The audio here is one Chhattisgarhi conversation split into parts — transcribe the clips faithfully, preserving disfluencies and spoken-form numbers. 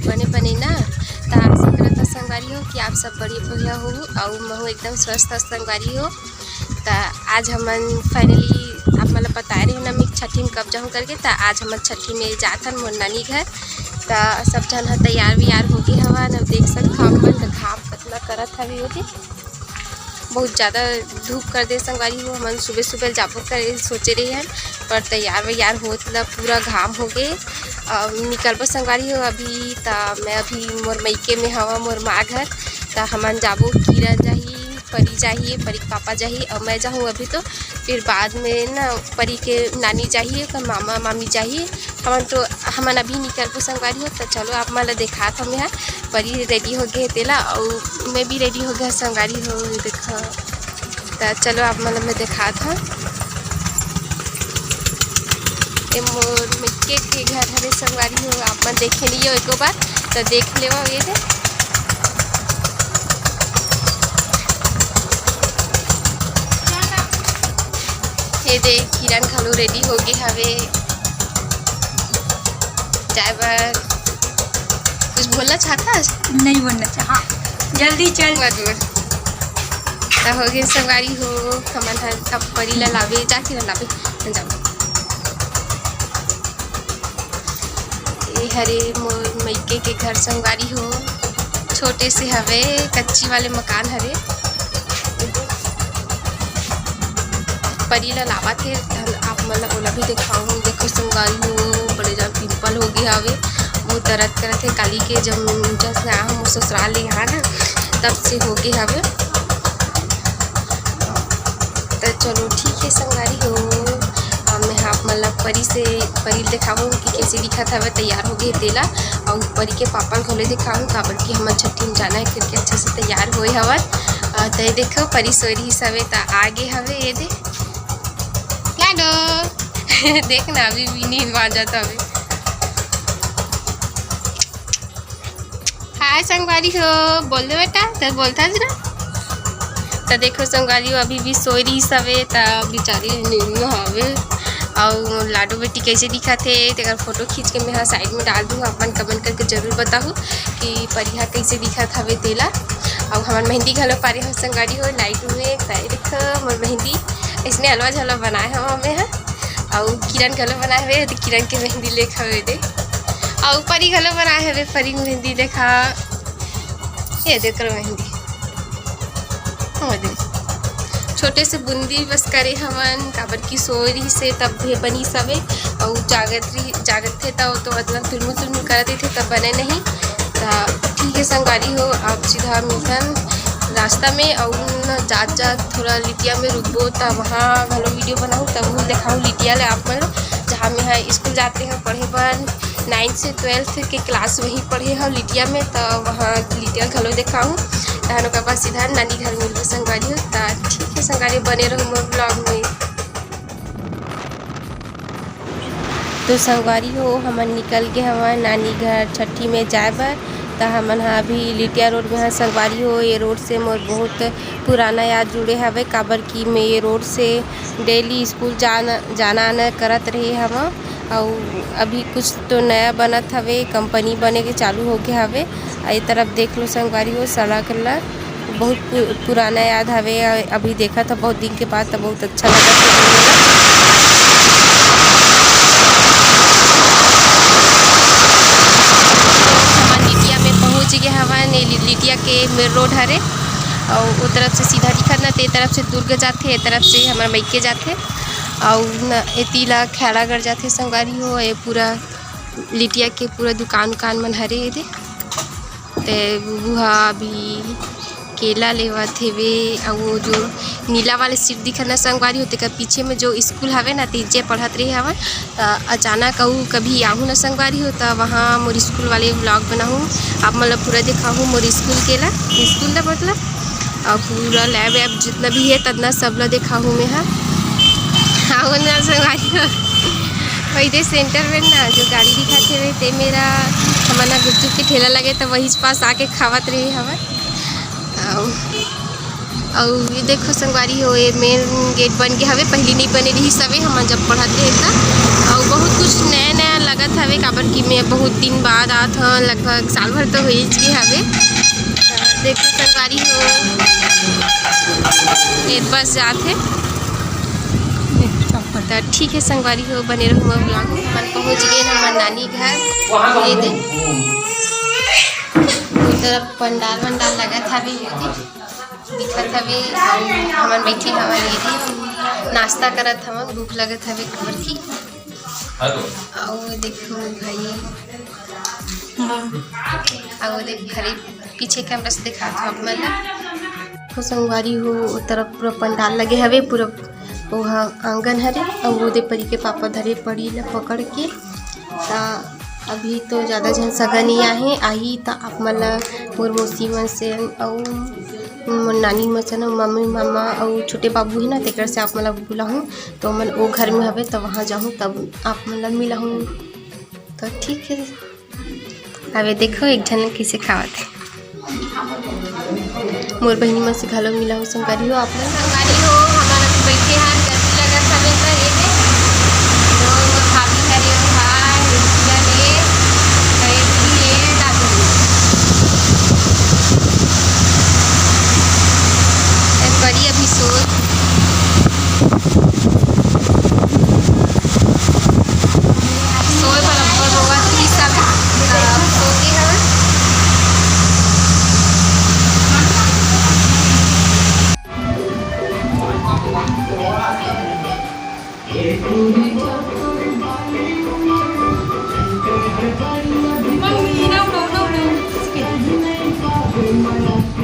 बने बने ना। त आशा करत हव संगवारी हो कि आप सब बड़ी बढ़िया हो, अउ महू एकदम स्वस्थ हव संगवारी हो। त आज हमन finally आप मन ल बताए रहे ना, मैं छट्ठी में कब जाहूँ करके। त आज हमन छट्ठी में जात हन मोर नानी घर। त सब झन ह तैयार वैयार होगे हवन। अब देख सकत हव आप मन, त घाम कतना करत हवे ओदे। बहुत ज़्यादा धूप कर दे संगवारी हो। हमन सुबह सुबह जाबो करे सोचे रहे हन, पर तैयार वैयार होत ल पूरा घाम होगे। अ, निकलबो संगवारी हो अभी। त मैं अभी मोर मइके में हवा, मोर माँ घर। त हमन जाबो, किरण जाही, परी जाही, परी के पापा जाही, अउ मैं जाहूँ अभी तो। फिर बाद में ना परी के नानी जाही, ओकर मामा मामी जाही। हमन तो, हमन अभी निकलबो संगवारी हो। त चलो आप मन ल देखात हव मैं ह, परी ready होगे हे तेला, अउ मैं भी ready होगे हव संगवारी हो, ये देखो। त चलो आप मन ल मैं देखात हव, ये मोर मइके के घर हरे संगवारी हो। आप मन देखे नइ हो एको बार, त देख लेवव। ये दे, ये दे, किरण घलो ready होगे हवे जाए बर। कुछ बोलना चाहत हस? नहीं बोलना चाह, हाँ, जल्दी चल। मत बोल। त होगे संगवारी हो, हमन ह अब परी ला लाबे, जाके ला लाबे, जाओ। ये हरे मोर मइके के घर संगवारी हो, छोटे से हवे, कच्ची वाले मकान हरे। परी ला लावत हे, त आप मन ला ओला भी देखाहूँ। देखो संगवारी हो, बड़े जान pimple होगे हवे, बहुत दर्द करत हे। काली के जब, जब से आए हँव ससुराल ले यहाँ ना, तब से होगे हवे। त चलो ठीक हे संगवारी हो, अब मैं आप मन ला परी से, परी ल देखाहूँ कि कइसे दिखत हवे, तैयार होगे हे तेला। अउ परी के पापा ल घलो देखाहूँ, काबर कि हमन छट्ठी में जाना हे करके अच्छा से तैयार होए हवन। अ, त ये देखो परी सोए रहिस हवे त आगे हवे, ये दे। लाडो। देख ना, अभी भी नींद बाजत हवे। हाय संगवारी हो, बोल दे बेटा, त बोलथस ना। त देखो संगवारी हो, अभी भी सोए रहिस हवे, त बिचारी नींद में हवे। अउ लाडो बेटी कइसे दिखत हे, तेकर फोटो खींच के मैं ह side में डाल दूँ, आप मन comment करके जरूर बताहू कि परिहा कइसे दिखत हवे तेला। अउ हमन मेहंदी घलो पारे हव संगवारी हो night में, त ये देखो मोर मेहंदी अइसने अलवा झलवा बनाए हव मैं ह। अउ किरण घलो बनाए हवे, त किरण के मेहंदी लेखा हवे दे। अउ परी घलो बनाए हवे, परी के मेहंदी देखा, ये दे ओकर मेहंदी। हो दे। छोटे से बूंदी बस करे हवन, काबर कि सोए रहिस हे तब भी बनिस हवे। अउ जागत रही, जागत थे तब तो अतना तुलमुल तुलमुल करत रहिथे, तब बने नहीं। त ठीक हे संगवारी हो, अब सीधा मिलथन रास्ता में, अउ न जात जात थोड़ा लिटिया में रुकबो, त वहाँ घलो video बनाहूँ, तब हूँ देखाहूँ लिटिया ले आप मन, जहाँ मैं ह स्कूल जात रहेंव पढ़े बर। Ninth से twelfth के class वहीं पढ़े हव लिटिया में, त वहाँ लिटिया घलो देखाहूँ। तहन ओकर बाद सीधा नानी घर मिलबो संगवारी हो। त ठीक हे संगवारी, बने रहू मोर vlog में। तो संगवारी हो, हमन निकल गे हवन नानी घर छट्ठी में जाए बर। त हमन ह अभी लिटिया रोड में हन संगवारी हो। ये रोड से मोर बहुत पुराना याद जुड़े हवे, काबर कि मैं ये रोड से daily स्कूल जाना, जाना आना करत रहे हवं। अउ अभी कुछ तो नया बनत हवे, कंपनी बने के चालू होगे हवे। अउ ये तरफ देख लो संगवारी हो, सड़क ला बहुत पु-, पुराना याद हवे। अभी देखत ह बहुत दिन के बाद, त बहुत अच्छा लगत हे। हमन लिटिया में पहुँच गे हवन। ये लि-, लिटिया के main road हरे, अउ ओ तरफ से सीधा दिखत ना, ते तरफ से दुर्ग जाथे, ए तरफ से हमर मइके जाथे। अउ न, एती ला खैरागढ़ जाथे संगवारी हो। ये पूरा लिटिया के पूरा दुकान उकान मन हरे एदे। ते बुआ अभी केला लेवत हेवे, अउ वो जो नीला वाले seat दिखत ना संगवारी हो, तेकर पीछे में जो स्कूल हवे ना, तीजे पढ़त रहे हवन, त अचानक अउ कभी आहू ना संगवारी हो, त वहाँ मोर स्कूल वाले vlog बनाहूँ, आप मन ल पूरा देखाहूँ मोर स्कूल के ला, स्कूल ला मतलब, अउ पूरा lab वैब जितना भी हे, ततना सब ला देखाहूँ मैं ह। हाँ, वो ना संगवारी हो, वही दे center में ना जो गाड़ी दिखत हेवे, ते मेरा हमन ह गुपचुप के ठेला लगे, त वही पास आके खावत रहे हवन। अउ, अउ ये देखो संगवारी हो, ये main gate बन गे हवे, पहिली नइ बने रिहिस हवे, हमन जब पढ़त रहे त। अउ बहुत कुछ नया नया लगत हवे, काबर कि मैं बहुत दिन बाद आत हव, लगभग साल भर तो हो ही गे हवे। त देखो संगवारी हो, ये बस जात हे। त ठीक है संगवारी हो, बने रहो मोर vlog में। हमन पहुँच गए हमर नानी घर। ये दे, उस तरफ पंडाल वंडाल लगत हवे, ये दे दिखत हवे। हमन बैठे हवन, ये दे नाश्ता करत हवन, भूख लगत हवे काबर कि। अउ देखो भाई, अउ देख घरे पीछे कैमरा से दिखात हव आप मन ला। तो संगवारी हो, ओ तरफ पूरा पंडाल लगे हवे, पूरा ओहा आंगन हरे, अउ ओदे परी के पापा धरे परी ला पकड़ के। त अभी तो ज़्यादा झन सगा नइ आहे, आही त आप मन ला मोर मौसी मन से अउ मोर नानी मन से, मम्मी, मामा अउ छोटे बाबू हे ना, तेकर से आप मन ला बुलाहूँ। तो मन ओ घर में हवे, त वहाँ जाहूँ, तब आप मन ला मिलाहूँ। तो ठीक है, अबे देखो एक झन कइसे खावत हे। मोर बहिनी मन से घलो मिलाहूँ संगवारी हो आप मन। संगवारी हो, हमन अभी बैठे हन, गर्मी लगत हवे त ये दे। तो मोर भाभी हरे ओ भाई, रितिका ले, कहे भी ये दादू। ए परी अभी सोत सोए बर अब्बड़ रोवत रहिस, अब, अ, सो गे हवय।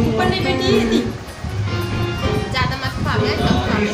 ऊपर नहीं बैठी है। ज्यादा मत खावे, कम खावे।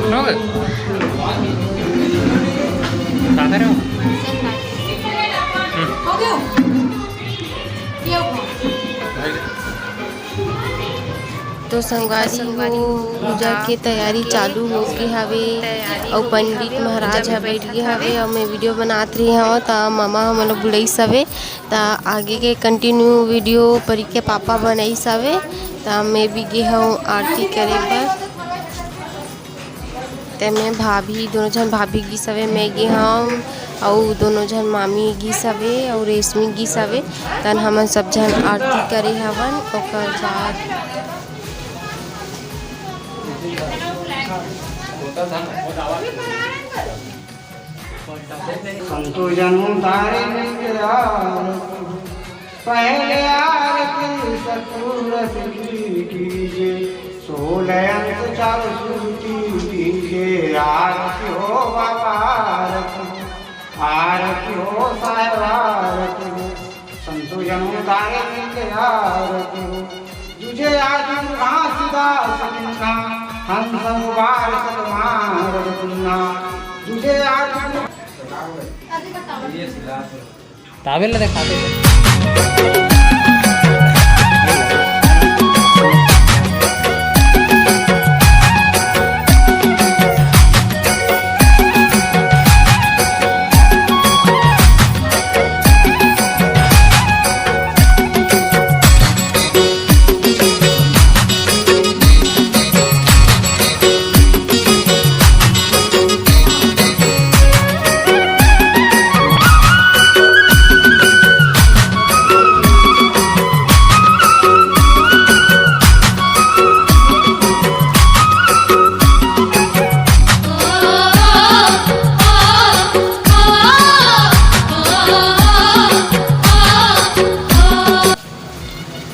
हो गए? खा रहे हो? हम्म। तो संगवारी हो, पूजा के तैयारी चालू हो गे हवे, अउ पंडित महाराज ह बैठ गे हवे, अउ मैं वीडियो बनात रही हव, त मामा हमन ला बुलाइस हवे, त आगे के कंटिन्यू वीडियो परी के पापा बनाइस हवे, त मैं भी गे हव आरती करे बर। ते में भाभी, दोनों झन भाभी गिस हवे, मैं गे हव, अउ दोनों झन मामी गिस हवे, अउ रेशमी गिस हवे। तन हमन सब झन आरती करे हवन। ओकर बाद संतो जन उतारे निंद आरती। पहले आरती सतगुरु रस की कीजे, सोलह अंश चार श्रुति कीजे। आरती हो बाबा आरती हो, आरती हो साहेब आरती हो, संतो जन उतारे निंद आरती हो। तुझे आज घासीदास किन्ना, हंस उबार सतमार रघुन्ना। तुझे आज तावेल ला देखा दे।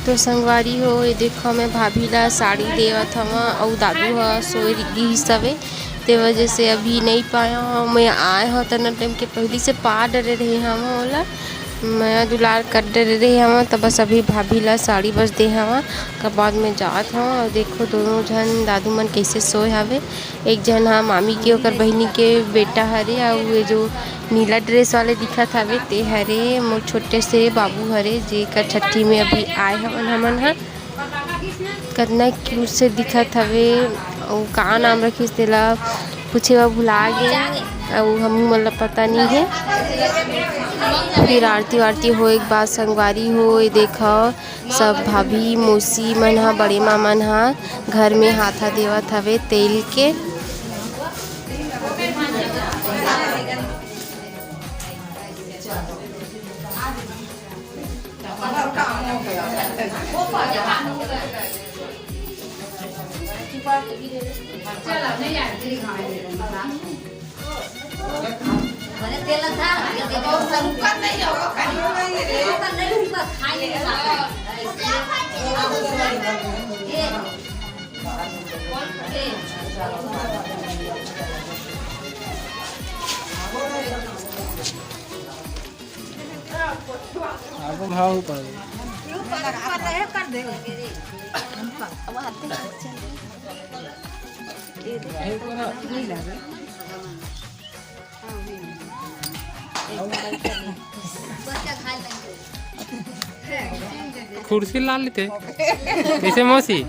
तो संगवारी हो, ये देखो, मैं भाभी ला साड़ी देवत हवं, अउ दादू ह सोए गिस हवे, ते वजह से अभी नई पाए हवं। मैं आए हवं, तना टाइम के पहिली से पा डरे रहे हवं ओला, मया दुलार कर डरे रहे हवं, त बस अभी भाभी ला साड़ी बस दे हवं, ओकर बाद में जात हवं। अउ देखो, दोनों झन दादू मन कइसे सोए हवे। एक झन ह मामी के, ओकर बहिनी के बेटा हरे, अउ ये जो नीला ड्रेस वाले दिखत हवे, ते हरे मोर छोटे से बाबू हरे, जेकर छट्ठी में अभी आए हवन हमन ह। कतना क्यूट से दिखत हवे। अउ का नाम रखिस, तेला पूछे बर भुला गे, अउ हमू मन ला पता नई हे। फिर आरती वारती होए के बाद संगवारी हो, ये देखव, सब भाभी मौसी मन ह, बड़े माँ मन ह घर में हाथा देवत हवे तेल के। आपको भाव ऊपर। कुर्सी ला लेते। कैसे मौसी?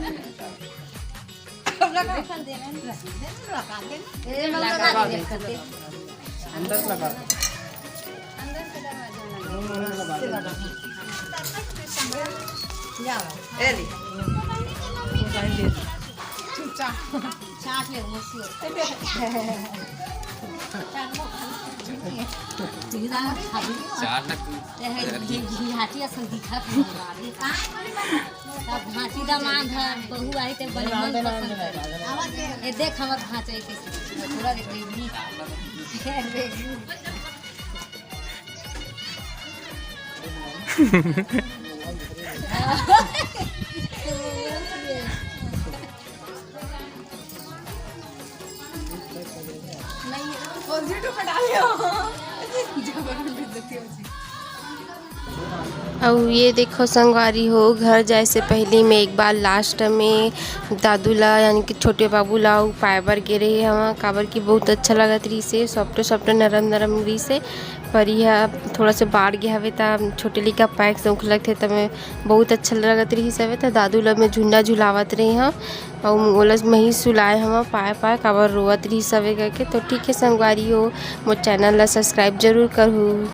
अंदर लगा। चाट ले, मौसी। चाट लो। चार लग। ए, है, घी-, घी हाटी असन दिखत हे। सब भांची दामाद ह, बहू आई ते बने मन पसंद करे। ए, देख हमर भांचा के पूरा देख लेबी। अउ ये देखो संगवारी हो, घर जाए से पहली मैं एक बार लास्ट में दादू ला, यानी कि छोटे बाबू ला, उ पाए बर गे रहे हवं, काबर कि बहुत अच्छा लगत रहिस हे, सॉफ्ट सॉफ्ट, नरम नरम रहिस हे। पर यह थोड़ा से बाढ़ गया हवे, त छोटे लइका पाए के शौक लगथे, त मैं बहुत अच्छा लगत रहिस हवे, त दादू ला मैं झुन्ना झुलावत रहे हवं। अउ ओला मैं ही सुलाए हवं पाए पाए, काबर रोवत रहिस हवे करके। तो ठीक है संगवारी हो, मोर चैनल ला सब्सक्राइब जरूर करहू।